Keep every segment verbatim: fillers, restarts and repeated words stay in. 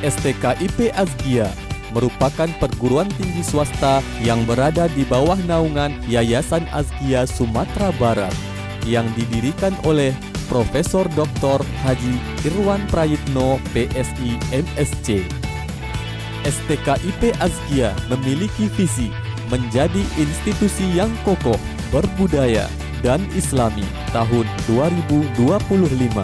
S T K I P Azkia merupakan perguruan tinggi swasta yang berada di bawah naungan Yayasan Azkia Sumatera Barat, yang didirikan oleh Profesor Doktor Haji Irwan Prayitno, P S I, M S C. S T K I P Azkia memiliki visi menjadi institusi yang kokoh, berbudaya, dan Islami tahun dua ribu dua puluh lima.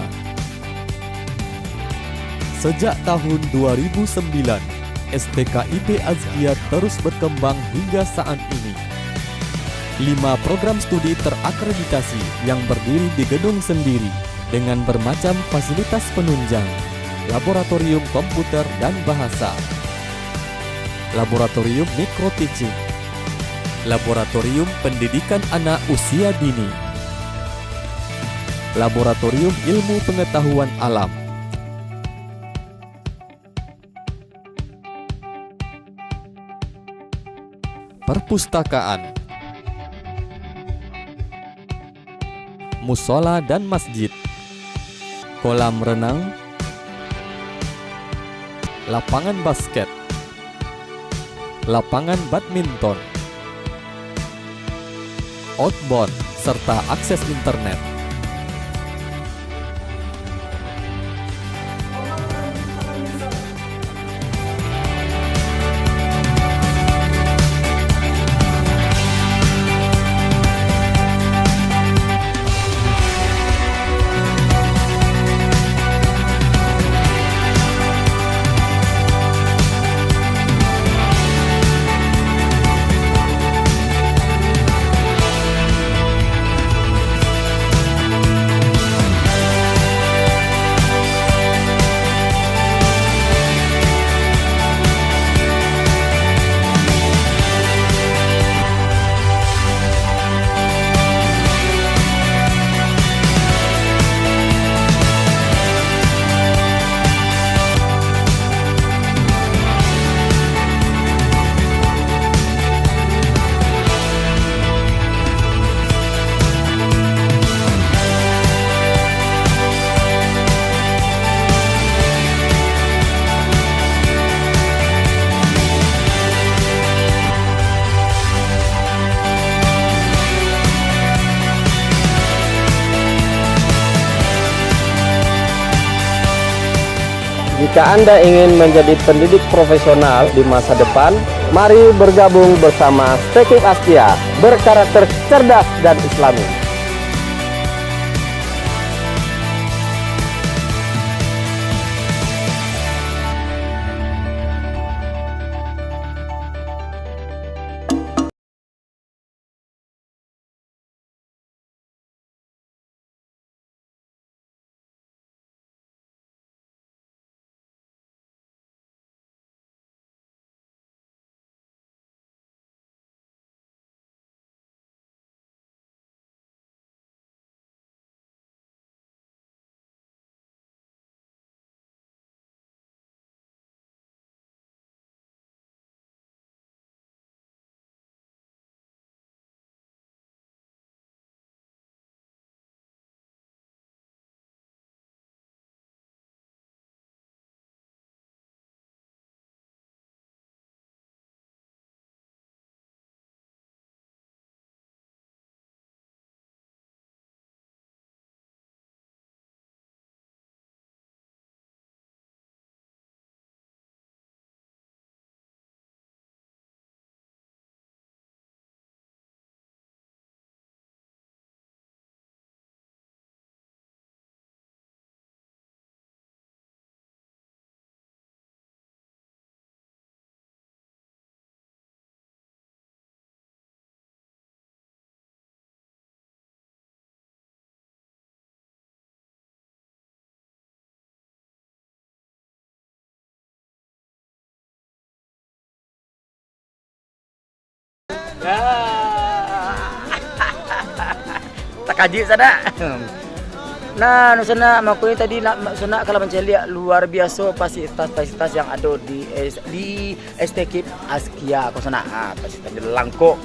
Sejak tahun dua ribu sembilan, S T K I P Azkia terus berkembang hingga saat ini. Lima program studi terakreditasi yang berdiri di gedung sendiri dengan bermacam fasilitas penunjang, laboratorium komputer dan bahasa, laboratorium mikro teaching, laboratorium pendidikan anak usia dini, laboratorium ilmu pengetahuan alam, perpustakaan, musola dan masjid, kolam renang, lapangan basket, lapangan badminton, outbound, serta akses internet. Jika Anda ingin menjadi pendidik profesional di masa depan, mari bergabung bersama Stekip Askia, berkarakter cerdas dan Islami. Takajik sanak. Nah, nu sanak, mako ni tadi nak, sanak kalau mancaliak luar biaso fasilitas-fasilitas yang ado di S-, di Stekip Askia ko sanak. Ha, fasilitas langkok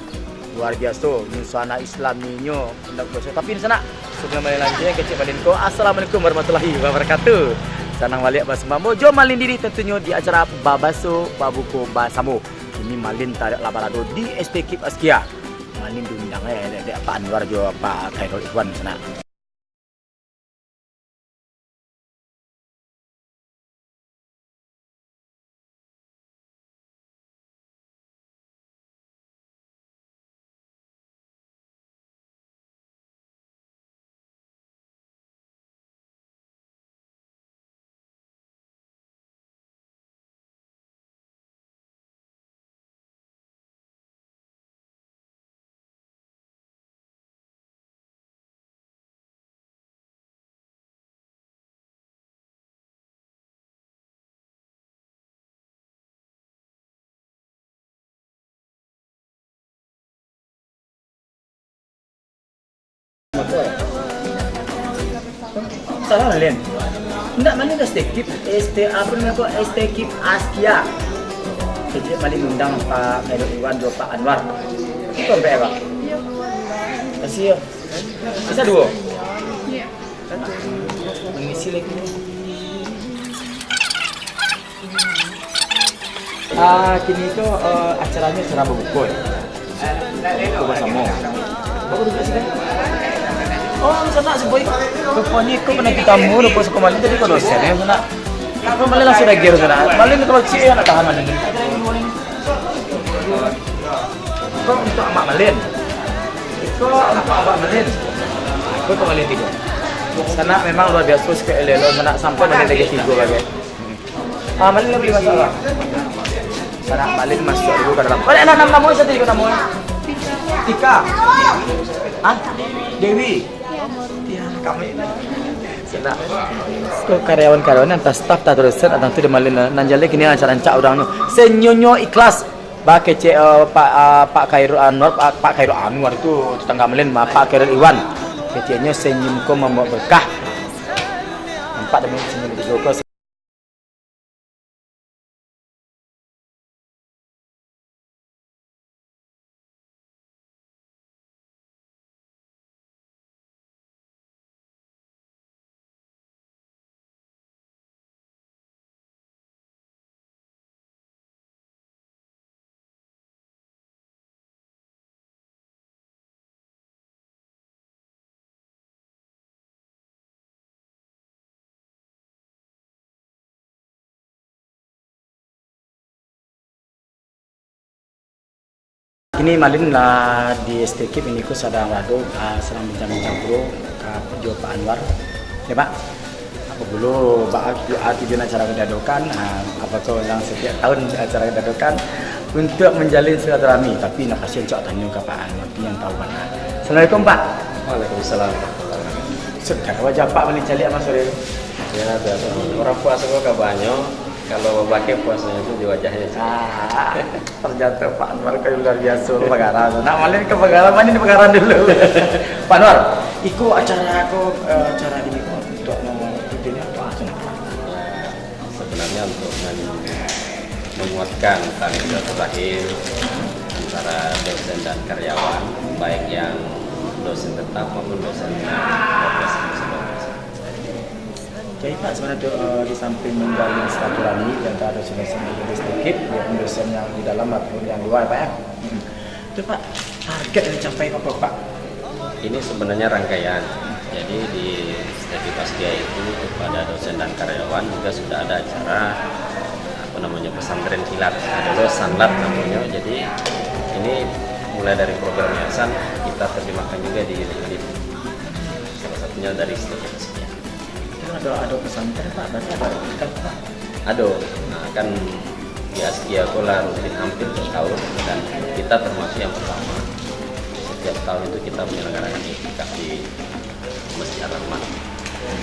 luar biaso. Nusana Islaminyo indak biaso. Tapi ni sanak, sebelum lain lanjuik, kecek balian ko, Assalamualaikum warahmatullahi wabarakatuh. Tanang baliak basumambo jo Malin Didi, tantunyo di acara Babaso Babuko Basamo. Kini Malin taruih lah barado di S T Kip Askia. Malin diundang, eh, dek, dek Pak Anwar jo Pak Khairul Ikhwan sanak. Salah, Lin. Ndak, Malin ka S T Kip, S T, apo namo ko, S T Kip Askia. Jadi Malin undang Pak Khairul Iwan jo Pak Anwar. Itu sampai, Pak. Kasih, yo. Bisa duo? Mangisi lagi. Ah, kini tu, eh, acaranyo acara babuko, yo. Babuko basamo. Baru duduak siko. Oh, sanak si Boy. Rupanya ko pernah tamu, rupa sakolah tadi ko dosen, yo, sanak. Ko Malin langsung dagir, sanak. Malin kalau ciek, yo, nak tahan Malin. Ko untuak Amak Malin. Ko untuak Amak Malin. Ko untuak Malin tigo. Sanak memang luar biaso, siko elok-elok, sanak, sampai Malin lagi tigo lagi. Ah, Malin lah bali masuak lah. Sanak, Malin masuak dulu ka dalam. Baliak, nan, nan, namo sajo tadi ko namo? Tika. Hah? Dewi. Ya, kami. Sanak. Ko karyawan-karyawan, antah staff, antah dosen, antah tu di Malin, nan jaleh kini rancak-rancak urang tu. Senyumnyo ikhlas. Bakecek, eh, Pak, eh, Pak Khairul Anwar, Pak, Pak Khairul Anwar tu tetangga Malin, Pak Khairul Iwan. Keceknyo senyum ko mambawa berkah. Nampak demi senyum tigo ko. Kini Malin lah di S T Kip, ini ko sadang rado, ah, sadang bincang-bincang pulo ka jo Pak Anwar. Ya, Pak? Apo pulo, Pak, ah, tujuan acara ko diadokan, ah, apo ko nan satiok tahun acara ko diadokan untuak manjalin silaturahmi, tapi nan pasti rancak tanyo ka Pak Anwar, tu nan tahu bana. Assalamualaikum, Pak. Waalaikumsalam warahmatullahi wabarakatuh. Segar wajah Pak Malin caliak, Mas, sore tu. Ya, biaso. Urang puaso ko kabanyo, kalau babakeh puasonyo tu di wajahnyo. Ah, ternyata Pak Anwar kayo luar biaso, Pagara tu. Nak Malin ka Pagara, Malin di Pagara dulu. Pak Anwar, iko acara ko, eh, acara ini ko, untuak mau, intinyo untuak apo, Pak? Sebenarnya untuk men-, menguatkan tali silaturahim antara dosen dan karyawan, baik yang dosen tetap maupun dosen yang bertugas. Jadi, Pak, sebenarnya tu, eh, di samping menjalin silaturahmi di antara dosen-dosen di S T Kip, ya, dosen yang di dalam ataupun yang luar, Pak, ya. Hmm. Tu, Pak, target yang dicapai apa, Pak? Ini sebenarnya rangkaian. Jadi, di S T Kip Askia itu kepada dosen dan karyawan juga sudah ada acara, apa namanya, pesantren kilat. Nah, dulu sanlat namanya. Jadi, ini mulai dari program yayasan kita terjemahkan juga di unit-unit. Salah satunya dari S T Kip Askia. Itu ado, ado pesantren, Pak, berarti ado itikaf, Pak? Ado. Nah, kan di Askia ko lah rutin hampir tiap tahun, dan kita termasuk yang pertama. Setiap tahun itu kita menyelenggarakan itikaf di Masjid Ar-Rahman.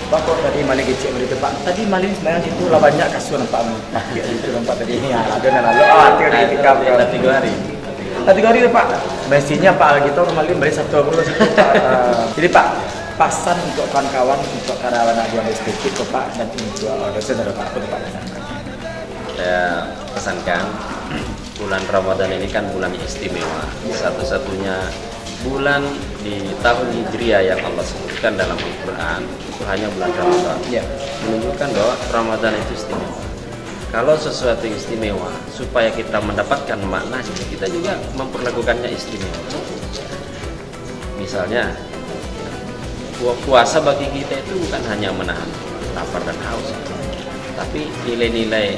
Pak, kok tadi Malin kecek bari tu, Pak? Tadi Malin sembahyang situ lah banyak kasua nampak Malin. Pakai situ nampak tadi. Ya, ado nan lalu. Ah, tiga hari itikaf. Lah tiga hari. Lah tiga hari tu, Pak. Mestinya Pak lagi tahu Malin bari satu dulu situ, Pak. Ah, jadi, Pak, pasan untuk kawan-kawan, untuk karyawan aduan sedikit tu, Pak, dan untuk, eh, dosen ada, Pak, apa tu, Pak, pesan? Saya pesankan, bulan Ramadan ini kan bulan istimewa. Satu-satunya Bulan di tahun Hijriah yang Allah sebutkan dalam Al-Quran itu hanya bulan Ramadan. Ya. Menunjukkan bahwa Ramadan itu istimewa. Kalau sesuatu yang istimewa, supaya kita mendapatkan maknanya, kita juga memperlakukannya istimewa. Misalnya, pu-, puasa bagi kita itu bukan hanya menahan lapar dan haus, tapi nilai-nilai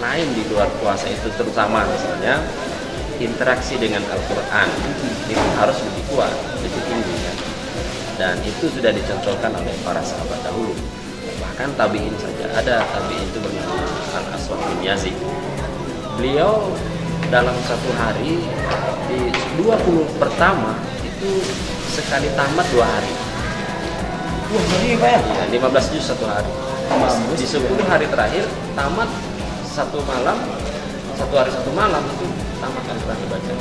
lain di luar puasa itu, terutama misalnya interaksi dengan Al-Quran, itu harus lebih kuat, lebih tinggi, kan? Dan itu sudah dicontohkan oleh para sahabat dahulu. Bahkan tabi'in saja ada, tabi'in itu bernama Al-Aswad bin Yazid. Beliau dalam satu hari, di dua puluh pertama itu sekali tamat dua hari. Dua hari, Pak, ya? Iya, lima belas juz satu hari. Bagus. Di sepuluh hari terakhir, tamat satu malam, satu hari satu malam itu tamat Al-Quran dibaca.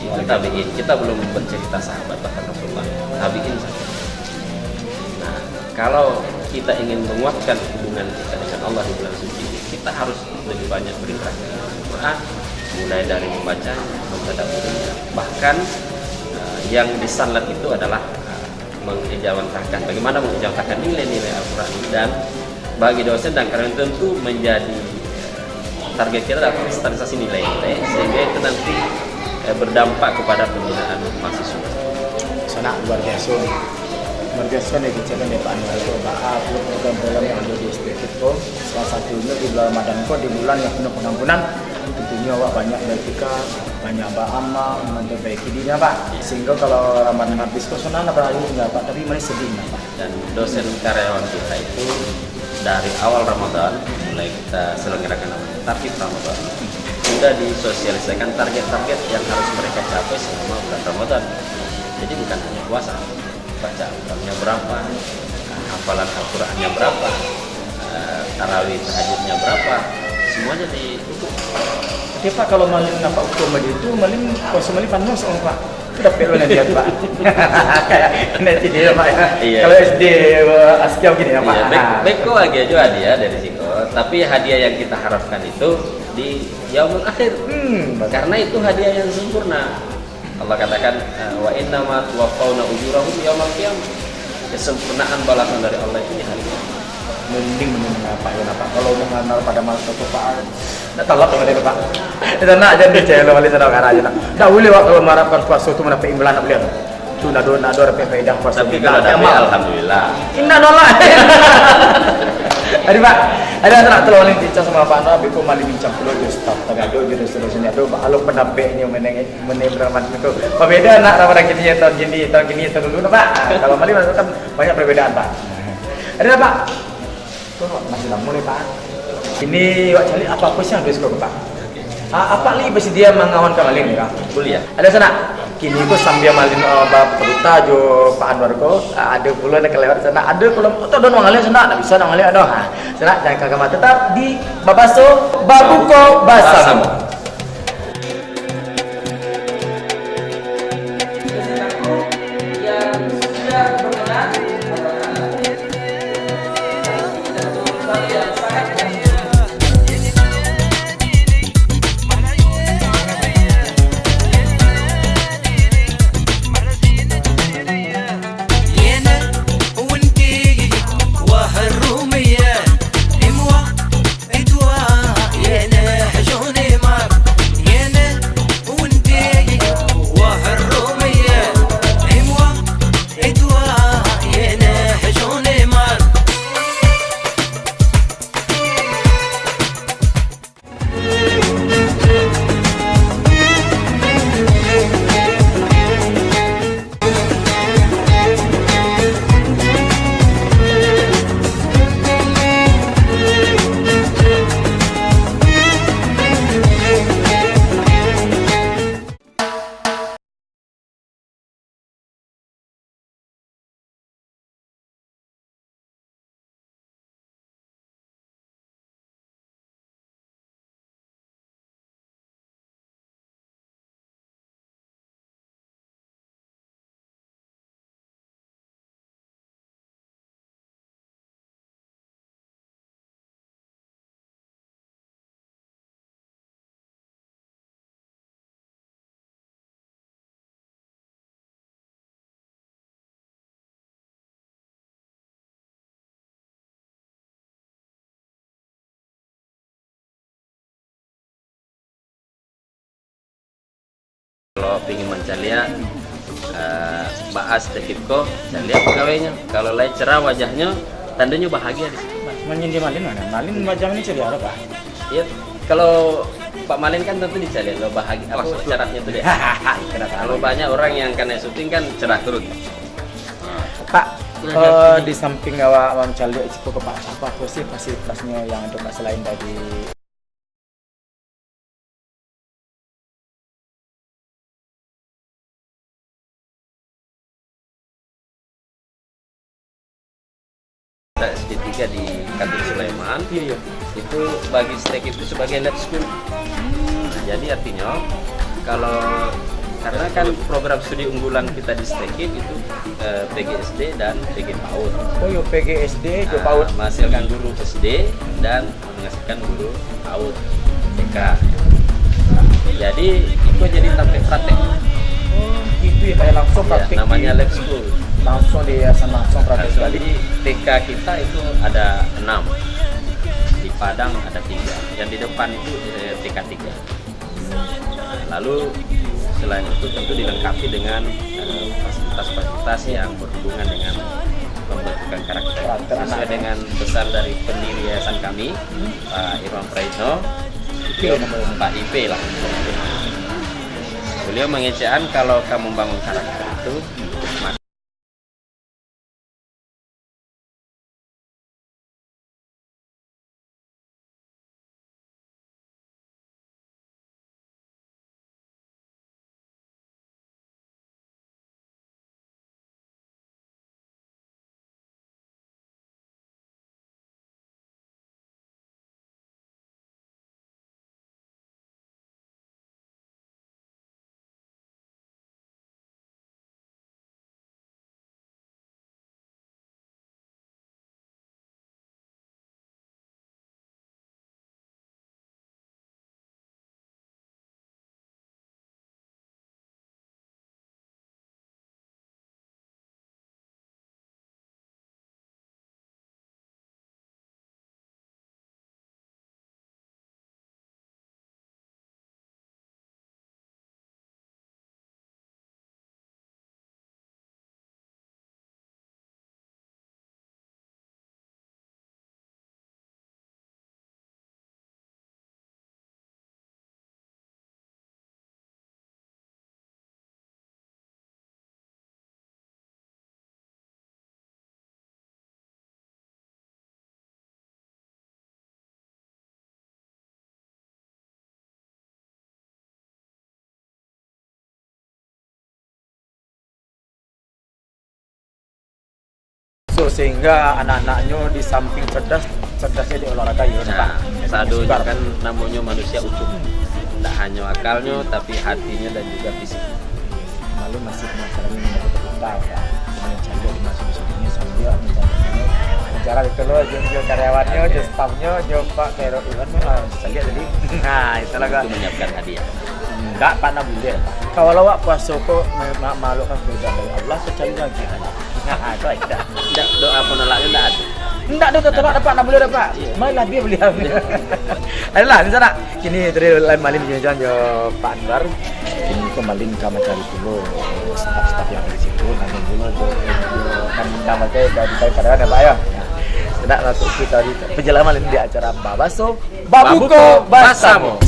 Itu tabi'in. Kita belum bercerita sahabat, bahkan Rasulullah. Tabi'in saja. Nah, kalau kita ingin menguatkan hubungan kita dengan Allah di bulan suci ini, kita harus lebih banyak berinteraksi dengan Al-Quran, mulai dari membacanya, mentadabburinya. Bahkan, eh, yang disanlat itu adalah, eh, mengejawantahkan. Bagaimana mengejawantahkan nilai-nilai Al-Quran ini? Dan bagi dosen dan karyawan, tentu menjadi, eh, target kita adalah kristalisasi nilai-nilai, sehingga itu nanti, eh, berdampak kepada pembinaan mahasiswa. Sanak, luar biaso. Luar biaso nih bicara nih Pak Anwar tu. Baa pulo program-program yang ada di S D K ko. Salah satunyo di bulan Ramadan ko, di bulan yang penuh pengampunan, tentunyo awak banyak baitikaf, banyak baamal, memperbaiki diri, Pak. Sehingga kalau Ramadan habis ko, sanang lah barakhir, Pak, tapi masih sedih, Pak. Dan dosen karyawan kita itu dari awal Ramadan, mulai kita selenggarakan namanya Targhib Ramadan, sudah disosialisasikan target-target yang harus mereka capai selama bulan Ramadan. Jadi bukan hanya puasa, baca Al-Qurannya berapa, hafalan Al-Qurannya berapa, eh, tarawih tahajudnya berapa, semuanya diukur. Tapi Pak, kalau Malin nampak ukur macam itu, Malin puasa Malin panuh sama Pak. Itu dapek lo nanti, Pak. Kayak nanti dia, Pak, ya. Iya. Kalau S D, eh, Askia begini, ya, Pak. Iya, bek-, beko aja jo hadiah dari siko. Tapi hadiah yang kita harapkan itu di yaumul akhir. Hmm, betul. Karena itu hadiah yang sempurna. Allah katakan, eh, "Wa innama tuwaffawna ujurahum yaumal qiyamah." Kesempurnaan balasan dari Allah itu di hari kiamat. Mending mendengar Pak Yon, Pak. Kalau mengenal pada masa tu, Pak, dah talap dengan dia, Pak. Kita nak jadi celo balik saudara aja nak. Tak boleh, Pak, kalau mengharapkan puasa tu mendapat imbalan, tak boleh. Tu nak do, nak do dapat faedah puasa. Tapi kalau dapat, alhamdulillah. Indah nolak. Tadi, Pak, ada nak tolong bincang sama Pak Anwar, biko Malin bincang pulo jo staff tagado jo dosen-dosen tagado, alo pandapeknyo mengenai Mene Ramadan tu. Pabeda nak Ramadan kini, tahun kini, tahun kini, tahun dulu, Pak. Ah, kalau Malin merasakan banyak perbedaan, Pak. Ada, Pak? Tu masih lama ni, Pak. Ini awak cari apa-apa sih yang habis kau, Pak? Ah, apa lagi bersedia mengawan ka Malin, Pak? Boleh ya? Ada sanak. Kini ko sambil Malin, eh, bapaduta jo Pak Anwar ko, ah, ada pulo nak kelewat sanak. Ada kalau tu ada nang ngalih sanak, tak bisa nang ngalih dah. Ha. Sanak, jangan kagak mata tetap di Babaso Babuko Basamo. Kalau pingin mancaliak, eh, baa Stekip ko, caliak pagawainyo. Kalau lai cerah wajahnyo, tandonyo bahagia di situ. Manyindia malin mano? Malin wajah malin caliak apo, Pak? Iyo, kalau Pak Malin kan tantu dicaliak lo bahagia, apo, maksud carahnyo tu dek. Kalau banyak urang nan kanai syuting kan cerah turun. Pak, eh, di samping awak mancaliak siko ko, Pak, apo-apo sih fasilitasnyo nan ado, Pak, salain dari S D tiga di Kantin Sulaiman, iyo, iyo, itu bagi Stekip itu sebagai lab school. Nah, jadi artinyo, kalau, karena kan program studi unggulan kita di Stekip itu, eh, P G S D dan P G PAUD. Oh yo, P G S D jo, ah, PAUD. Menghasilkan guru S D dan menghasilkan guru PAUD, T K. Jadi, itu jadi tampek praktek. Oh, gitu ya, kayak langsung, ya, praktek namanya di lab school. Langsung di yayasan, langsung praktek. Langsung. Jadi, T K kita itu ada enam. Di Padang ada tiga. Yang di depan itu, eh, T K tiga. Lalu, selain itu, tentu dilengkapi dengan, eh, fasilitas-fasilitas yang berhubungan dengan pembentukan karakter. Karakter anak. Sesuai dengan pesan dari pendiri yayasan kami, Pak Irwan Praitno, beliau, Pak I P lah. Beliau mengecekan kalau kamu membangun karakter itu, So, sehingga anak-anaknyo di samping cerdas, cerdasnyo di olahraga, yo, nah, Pak? Sadonyo kan namonyo manusia utuh. Ndak hanyo akalnyo, tapi hatinyo dan juga fisik. Malu masih penasaran ini, mau kita buka, ya. Cuma cari di masuk di sini sambil mencari, mencari itu loh, jo, jo karyawannyo, jo staffnyo, jo Pak Khairul Iwan, ah, cari tadi. Nah, itulah, Kak. Untuk menyiapkan hadiah. Enggak, Pak, ndak buliah, Pak. Kalau awak puaso ko ma-, ma-, makhluk kan kudurat dari Allah, so cari lagi. Nah, itu aja. Ndak, doa penolaknya ndak ada. Ndak ada tertolak, Pak, ndak buliah, Pak. Iya. Malah dia buliah. Adalah, di sana. Kini tadi lain malin bincang jo Pak Anwar. Kini ko malin ka mancari pulo staff-staff yang di situ, namun pulo jo, jo, nan nama saya dari, dari karyawan ya, Pak, ya. Nah, sudah masuk kita di perjalanan malin di acara Babaso Babuko Basamo.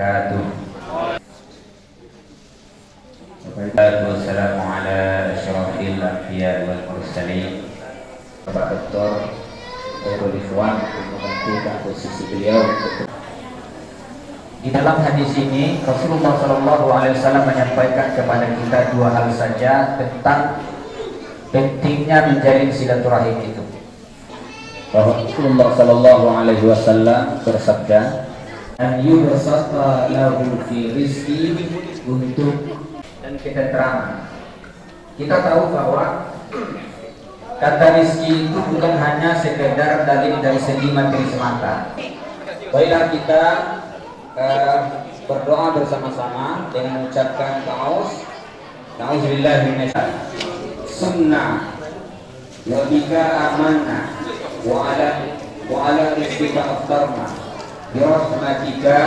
Wabarakatuh. Wassalatu wassalamu ala asyrafil anbiya wal mursalin. Bapak Doktor Khairul Ikhwan untuk menggantikan posisi beliau. Di dalam hadis ini, Rasulullah sallallahu alaihi wasallam menyampaikan kepada kita dua hal saja tentang pentingnya menjalin silaturahim itu. Bahwa Rasulullah sallallahu alaihi wasallam bersabda, "An yubsata lahu fi rizki," untuk dan ketenteraman. Kita tahu bahwa kata rizki itu bukan hanya sekedar dalil dari segi materi semata. Baiklah, kita, eh, berdoa bersama-sama dengan mengucapkan ta'awuz. Na'udzubillahi minasyaitonir rajim. Sunnah. Wa bika amanna, wa ala, wa ala rizqika aftarna, bi rahmatika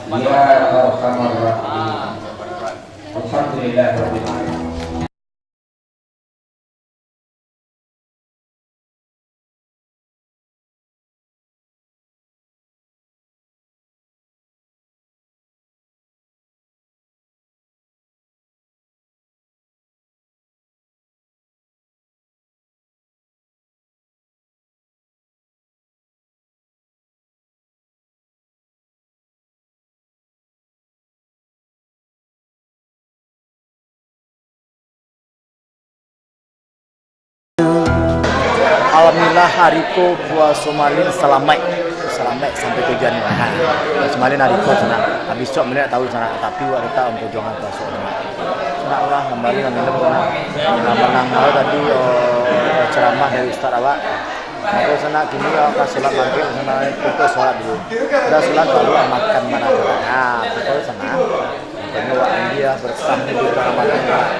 ya arhamar rahimin. Alhamdulillahirabbil alamin. Alhamdulillah, ari ko puaso malin salamaik. Salamaik sampai tujuan. Ha. Puaso malin ari ko, Sanak. Abih esok malin ndak tahu, Sanak, tapi wak tetap mamparjuangkan puaso. Sanak lah, kambali manginum, Sanak. Nah, mandanga tadi, oh, ceramah dari ustaz awak. Mako, Sanak, kini awak ka solat Magrib, Sanak, pokok solat dulu. Udah solat, baru makan, Sanak. Ha, pokok, Sanak. Makonyo, awak ambiak berkah di bulan Ramadan, Sanak.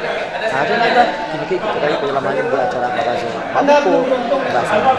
Ha, tu lah, dah. Kini kita lagi ke dalam lagi buat acara apa, Sanak. Babuko, dah, Sanak.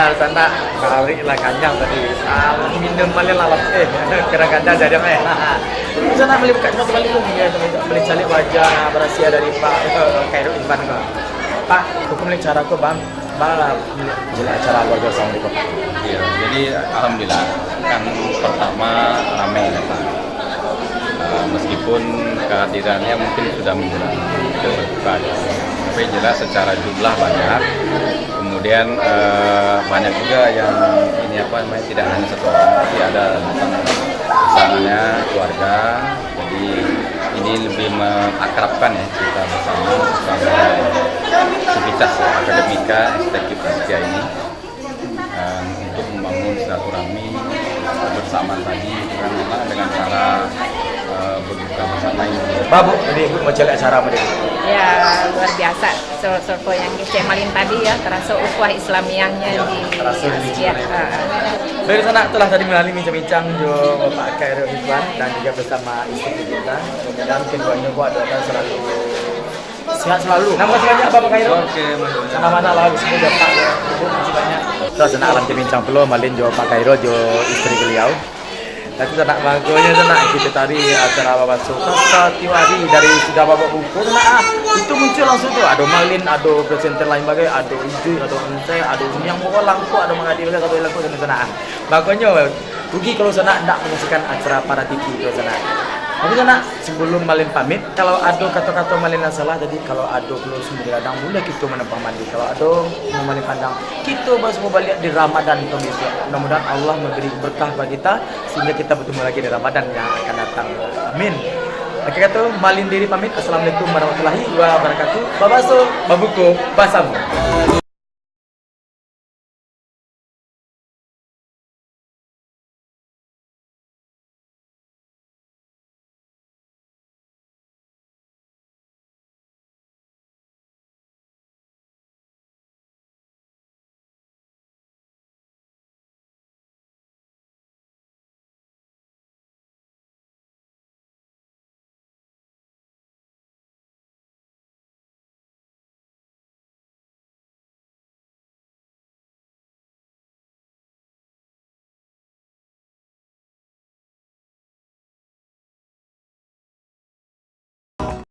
Sanak, tarik lah kanyang tadi. Ah, minum malin lah, eh, kadang-kadang jadi, eh. Sanak, bali buka sepatu balik tu, bali caliak wajah barasiah dari Pak, eh, Khairul Ikhwan ko. Pak, hukum lai cara ko, Bang? Bang lah, jelek acara luar biasa, Assalamualaikum. Iya, jadi alhamdulillah, kan pertama ramai datang. Eh, meskipun kehadirannya mungkin sudah menjelang, tapi jelas secara jumlah banyak. Kemudian, eh, banyak juga yang ini, apa namanya, tidak hanya satu orang, tapi ada datang, misalnya keluarga. Jadi, ini lebih mengakrabkan, ya, kita bersama, bersama Sivitas, ya, Akademika Institut Azkia ini, em, untuk membangun silaturahmi kebersamaan tadi, gitu kan, memang dengan cara, eh, berbuka bersama ini. Ba, Bu, jadi, Bu, macam acara apa dia? Ya, luar biasa. Sor-, sorbo yang kecek malin tadi, ya, taraso ukhuwah Islamiahnyo di Azkia. Ha. Baik, Sanak, itulah tadi malin bincang-bincang jo Bapak Khairul Ikhwan dan juga bersama isteri kita. Mudah-mudahan keduanya buat doakan selalu sehat selalu. Nama sebenarnya Bapak Khairul? Oke, Mas. Nama mana lah, semoga Pak, ya. Ibu, masih banyak. Terus nak alam bincang pulo, malin jo Pak Khairul, jo isteri beliau. Tapi Sanak, makonyo Sanak, kito tadi acara babaso kasa tiok hari dari sudah babak buko Sanak, ah. Itu muncul langsung tu, ado malin, ado presenter lain bagai, ado ijuik, ado onsai, ado yang bawa langkok, ado mangadi bagai, ado langkok Sanak, Sanak, ah. Makonyo rugi kalau Sanak ndak manyaksikan acara Para T V tu Sanak. Tapi Sanak, sebelum malin pamit, kalau ado kato-kato malin nan salah tadi, kalau ado pulo sumber gadang, buliah kito manampang baliak. Kalau ado nan malin pandang, kito basamo baliak di Ramadan tahun bisuak. Mudah-mudahan Allah mambari berkah bagi kita, sehingga kita bertemu lagi di Ramadan yang akan datang. Amin. Akhir kato, malin diri pamit. Assalamualaikum warahmatullahi wabarakatuh. Babaso, babuko, basamo.